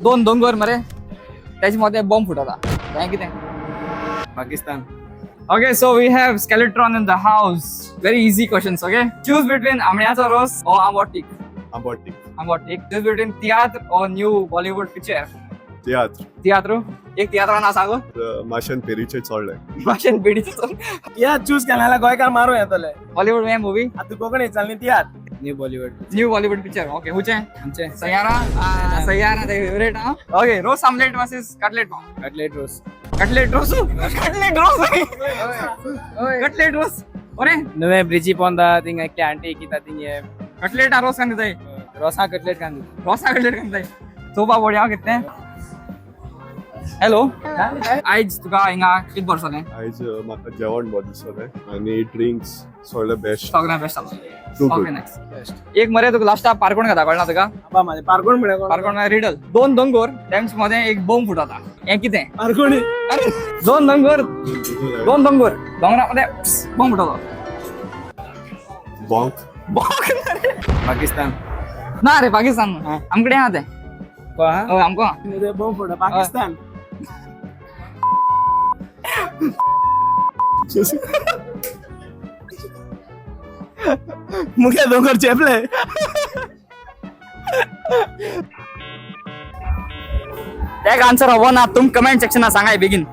दोन दोंगर मरे त्याच्या मध्ये बॉम्ब फुटवता हें कितें? Pakistan. Okay, so we have Skeletron in the house. Very easy questions, okay? Choose between आमण्याचा रोस or Ambot teak. Ambot teak. Ambot teak. Choose between tiatr or new Bollywood picture. तियात्र. तियात्र. एक तियात्रा नाव सांगू. माशेन पेरीचे चोडले. भाशेन पिढीचं. तियात्र चूज केला जाल्यार गोंयकार मारून येतले. बॉलिवूड में मूवी. आतां कोंकणी चालनी तियात्र. New Bollywood. New Bollywood picture, okay. हुचे? आमचे. सयारा, सयारा ते फेवरेट हा. ओके, रोस आमलेट वर्सेस कटलेट पाव. कटलेट रोस. कटलेट रोस, कटलेट रोस, कटलेट रोस. अरे. नवे ब्रिजी पोंदा थिंगा एकली आंटी किता थिंगे. कटलेट रोस खान दिताय. रोसा कटलेट खान. रोसा कटलेट खान दिताय. सोपा बोडी हांव कितले. हॅलो, आयज तुका हिंगा कित बरें जालें? आयज म्हाका जेवण बरें दिसलें आनी ड्रिंक्स सगळे बेस्ट. सगळ्यांत बेस्ट जालो. Too okay good. Next एक मरे तुका लास्टा पारकोण खाता कळना तुका? बाबा माझे पारकोण म्हळ्यार कोण? पारकोण रिडल. दोन दोंगोर तेमचे मदें एक बोंब फुटता, हें कितें? पारकोणी. अरे, दोन दोंगोर, दोन दोंगोर, दोंगरा मध्ये बोंब फुटवतो. बॉंक. पाकिस्तान. ना रे, पाकिस्तान आमकडे आहा ते. हय, आमकां आहा. बॉम्ब फोडा पाकिस्तान. मुखे दोंगर चेपले. तेका आन्सर हवो ना तुम कमेंट सेक्शना सांगाय बेगीन.